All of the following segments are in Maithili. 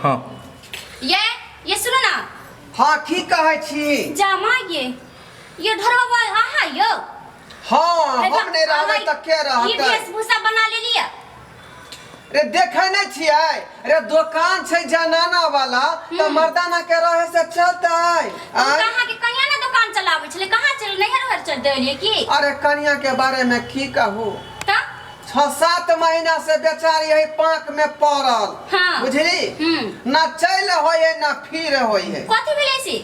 हाँ। ये सुनो ना। हाँ, की कहै छी? जामा ये ढोरवा अहाँ यो। हाँ, हम नहि रहबै तऽ के ई रहतै? वेशभूषा बना लेलियै। रे देखै नहि छियै रे, दोकान छै जनाना वाला तऽ मर्दाना के रहे से चलतै? आँय? कहाँ के कनिया ने दोकान चलाबै छलै, कहाँ चल नैहर उहर चल देलियै की? अरे कनिया के बारे में की कहू, तऽ 6-7 महीना से बेचारी है पाक में पड़ल। हाँ। बुझली? ना चल होय है ना फिर होय है। कथी भेलै से?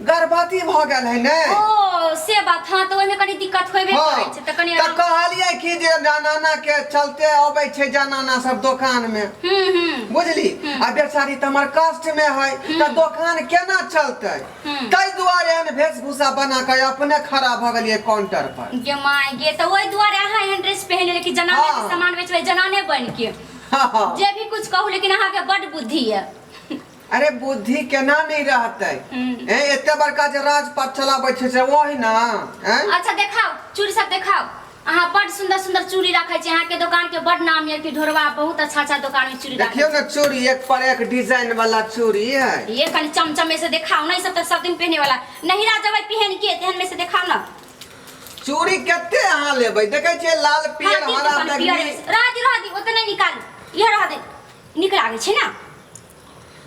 गर्भवती भऽ गेल है ने। ओ से बात। हाँ, तऽ ओहिमे कनी दिक्कत होबे हाँ, करै छै तऽ कनी। तऽ कहलियै कि जे जनाना के चलते अबै छै जनाना सब दोकान में। हम्म हम्म बुझली? आ बेचारी तऽ हमर कष्ट में है तऽ दोकान केना चलतै? ताहि दुआरे एहन वेशभूषा बना के अपने खड़ा भऽ गेलियै काउंटर पर। गे my गे, तऽ ओहि दुआरे अहाँ एहन ड्रेस पहिन लेलियै कि जनाने के हाँ। सामान बेचबै जनाने बन के। हाँ। जे भी कुछ कहू, लेकिन अहाँके बड बुद्धि यऽ। अरे बुद्धि केना नहीं रहतै? ए एते बड़का जे राजपाट चलाबै छै से वही ना। हैं? अच्छा देखाओ, चूड़ी सब देखाओ। अहाँ बड सुंदर सुंदर चूड़ी रखै छी, अहाँके दोकान के बड नाम यऽ कि ढोरवा बहुत अच्छा अच्छा दोकान में चूड़ी रखै। देखियौ ने चूड़ी, एक पर एक डिजाइन वाला चूड़ी है। ये कनि चमचम में से देखाओ ना, ई सब तऽ सब दिन पहने वाला नहिरा जेबै पहन के, तेहन में से देखाओ ना। चूड़ी कते अहाँ लेबै? देखै छियै लाल पियर हाँ, हरा दियौ पियर बैगनी। में से। रह दी, रह दी, ओते नहि निकालू, इहे रह दे, नीक लागै छै ना,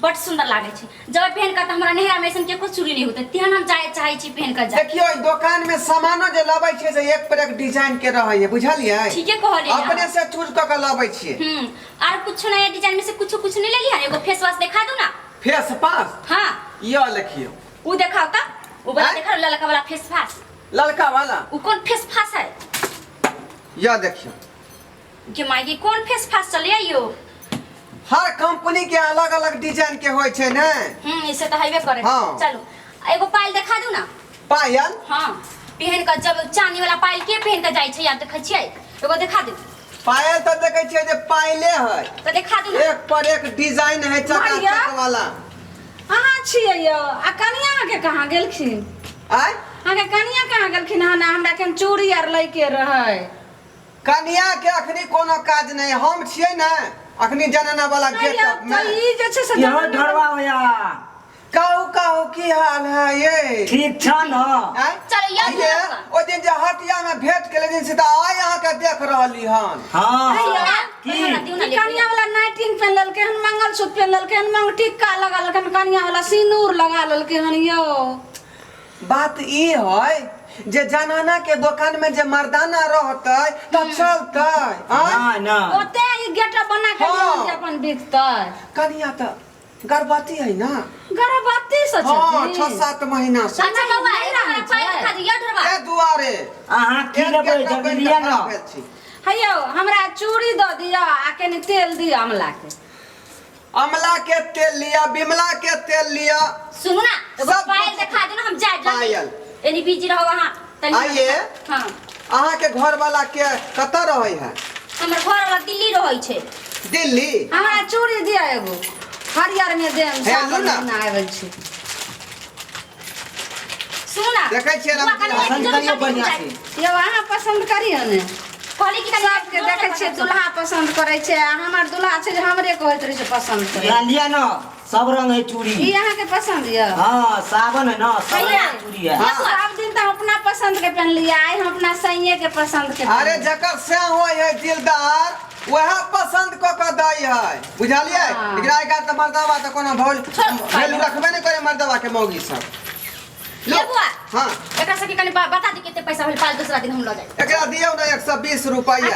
बड सुंदर लागै छै। जब पहन कऽ तऽ हमरा नैहरा में ऐसन केको चूड़ी नहि होतै, तेहन हम चाहे चाहै छी पहन कऽ जाय। देखियौ, ई दोकान में सामानो जे लबै छियै से एक पर एक डिजाइन के रहै है, बुझलियै? ठीके कहलियै अहाँ। अपने से चूज कऽ के लबै छियै। आर कुछ नया डिजाइन में से कुछ कुछ नहीं लेली हन? एगो फेस वॉश देखा दू ना। फेस पास? हाँ। यो लिखियौ। उ देखाओ त, उ वाला। आँय? देखाओ ललका वाला फेस वाश। ललका वाला? उ कौन फेस फास है? यो देखियौ। गे माय गे, कोन फेस फास चले यो? हर कंपनी के अलग अलग डिजाइन के होइ छै ने। इसे तो हेबे करे। हाँ। चलो एगो पायल देखा दू ना। पायल? हाँ, पहन के जब चांदी वाला पायल के पहन के जाइ छै यार, देखै छियै, एगो देखा दू। पायल तऽ देखै छियै जे पायले है। तऽ देखा दू ना। एक पर एक डिजाइन है चकाचक वाला। अहाँ छियै यौ, आ कनिया अहाँके कहाँ गेलखिन? आय? अहाँके कनिया कहाँ गेलखिन हन? हमरा केहन चूड़ी आर लैके रहै। कनिया के अखनी कोनो काज नहीं, हम छियै ने अखनी जनाना वाला गेटअप में। तऽ ई जे छै से यहो ढरवा होया। कहू कहू, की हाल है ये? ठीक छ न? आँय? चलो, याद ये रखा। ओ दिन जे हटिया में भेंट के दिन से तऽ आइ अहाँ के देख रहली हन। हाँ। दियौ ना, की? पैसा ना दियौ ना, ई लेके। कनिया वाला नाइटिंग पहन लेलकै हन, मंगलसूत्र पहन लेलकै हन, मंगटिक्का लगा लेलकै हन, कनिया वाला सिन्दूर लगा लेलकै हन यौ। बात ई है जे जनाना के दोकान में जे मर्दाना रहतै तऽ चलतै? आँय? ना ना। ओते ई गेटअप बना के हाँ। जे अपन बिकतै। कनिया तऽ गर्भवती है ना। गर्भवती से हाँ, छथिन? 6-7 महीना से। अच्छा बौआ, नहि एगो हमरा रहै पायल छै। देखा दियौ ढोरवा। ए दुआरे अहाँ की एक लेबै? गेटअप जल्दी बनि लिअ कऽ न। खड़ा भेल छी। हे यौ, हमरा चूड़ी दऽ दिअ आ कनि तेल दिअ अमला के। अमला के तेल लिया, बिमला के तेल लिया। सुनू ना, एगो सब पायल कुछ- देखा दू ना, हम जाए जल्दी। पायल। एनी बिजी रहो अहाँ तनी। आइए। हाँ। अहाँ के घर वाला के कतऽ रहै है? हमर घर वाला दिल्ली रहै छै। दिल्ली? हमरा चूड़ी दिअ एगो हरियर में देम। हे, सावन लू ना। महीना आबै छै। सुनू ना, देखै छियै बौआ, रामजी कनी पसंद जल्दी करियौ जल्दी बढ़िया जाए। से। यौ, अहाँ पसंद करियौ ने। कहली कि कनी सबके देखै छियै दुल्हा पसंद करै छै, आ हमर दुल्हा छै जे हमरे कहैत रहै छै पसंद करै। ला लिअ न, सब रंग है चूड़ी। ई अहाँके पसंद यऽ? हाँ, सावन है न, सब भैया। रंग के चूड़ी है। हाँ। सब दिन तऽ हम अपना पसंद के पहनलियै, आइ हम अपना सैये के पसंद के अरे पहनलियै। जकर से होय है दिलदार वएह पसंद कऽ कऽ दै है, बुझलियै? हाँ। लेकिन आइ काल्हि तऽ मर्दवा तऽ कोनो भौल छोड़, वैल्यू रखबे नहि करे मर्दवा के मौगी सब। ये बुआ। हाँ। एकरा सबके कनी बता दी कते पैसा भेल पायल, दूसरा दिन हम लऽ जाए। एकरा दियौ ने 120 रुपैआ।